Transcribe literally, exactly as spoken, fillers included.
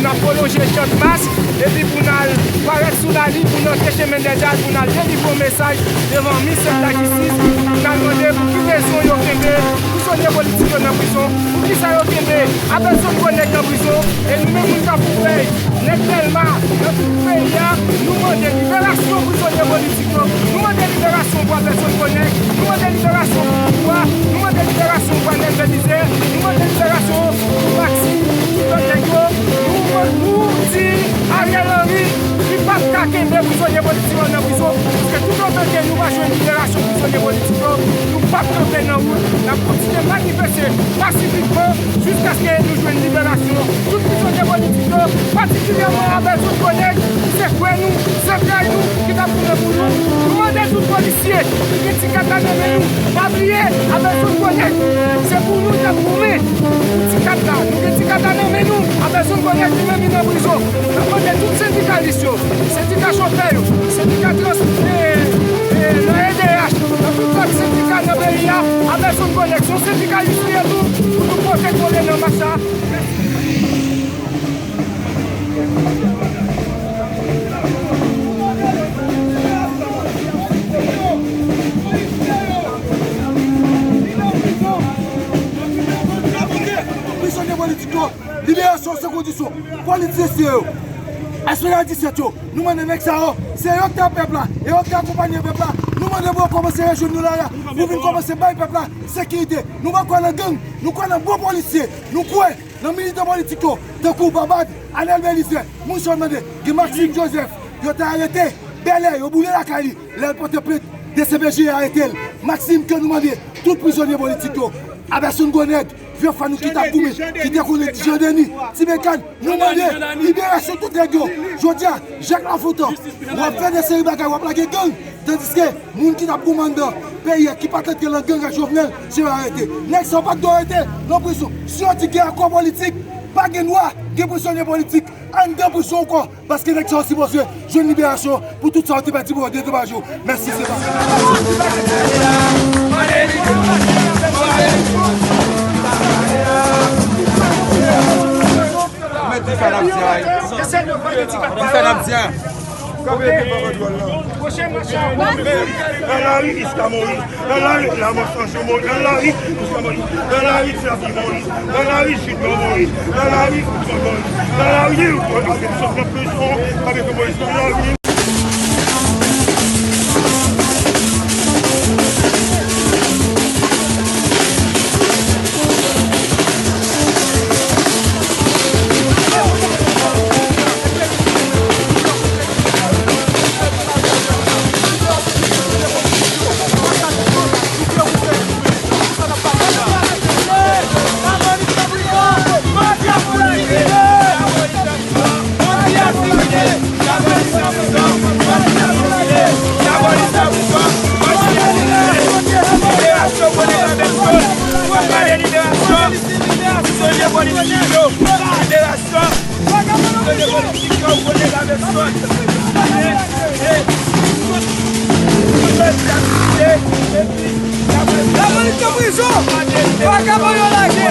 N ap pwolonje chan de mas, epi pou n al parèt sou lali, pou n antre chemen Dèdal, pou n al delivre yon mesaj devan minis lajistis, pou n al mande pou ki rezon yo kenbe prizonye politik yo nan prizon, pou ki sa yo kenbe Abelson Gwo Nèg nan prizon, e nou menm moun k ap fè nèg Dèlma nan tout peyi a, nou mande liberasyon prizonye politik yo, nou mande liberasyon pou Abelson Gwo Nèg, nou mande liberasyon pou Pouvwa, nou mande liberasyon pou Anèl Belizaire, nou mande liberasyon pou Maxime, pou lòt nèg yo, nou, nou di Ariel Henry, li p ap ka kenbe prizonye politik yo nan prizon, paske toutotan ke nou pa jwenn liberasyon prizonye politik yo, nou p ap kanpe nan wout, n ap kontinye manifeste pasifikman jiskaske nou jwenn liberasyon tout prizonye politik yo, patikilyèman Abelson Gwo Nèg, ki se frè nou, zantray nou, ki t ap goumen pou nou. Nou mande tout polisye ki gen ti kad la nan men nou, pa bliye, Abelson Gwo Nèg, se pou nou n ap goumen pou ti kad la. Nou gen ti kad la nan men nou, Abelson Gwo Nèg li menm li nan prizon. N ap mande tout sendikalis yo, sendika chofè yo, sendika trans, e, e, nan E D H, nan tout lòt sendika nan peyi a, Abelson Gwo Nèg se yon sendikalis li ye tou, pou nou pote kole nan mach la. Prizonye politik yo, liberasyon san kondisyon. Polisye yo, Esperans disèt yo, nou mande nèg sa yo, se yo k te ak pèp la, e yo k te akonpanye pèp la. Nou mande pou yo kòmanse rejwenn nou lari a, pou vin kòmanse bay pèp la sekirite. Nou pa kwè nan gang, nou kwè nan bon polisye, nou kwè nan militan politik yo, tankou Babad, Anèl Belizaire, moun sa yo mande, gen Maxime Joseph, yo te arete, bèlè, yo boule lakay li, lè l pote plent, D C P J arete l. Maxime ke nou mande, tout prizonye politik yo, Abelson Gwo Nèg, vye fanm ki t ap goumen, ki te konnen Jean Denis, Ti Bekan, nou mande liberasyon tout nèg yo. Jodi a, Jacques Lafontant, w ap fè de seri bagay, w ap lage gang. Tandiske moun ki t ap goumen anndan peyi a, ki pa t antre nan gang ak Jovenel, se yo arete. Nèg sa yo pa t dwe rete nan prizon. Si yo di gen akò politik, pa gen dwa gen prizonye politik anndan prizon ankò. Paske nèg sa yo sipoze jwenn liberasyon pou tout sa yo te pèdi pou yo dedomaje yo. Mèsi, se pa. Mèt di sa n ap di a. Di sa n ap di a. Nan lari jiska Moyiz. Nan lari la mò san jou Moyiz. Nan lari jiska Moyiz. Nan lari Flavi Moyiz. Nan lari Junior Moyiz. Nan lari Wilson Moyiz. Nan lari Wilson Moyiz. Nan lari. Lapolis nan prizon! Vagabon yo lage!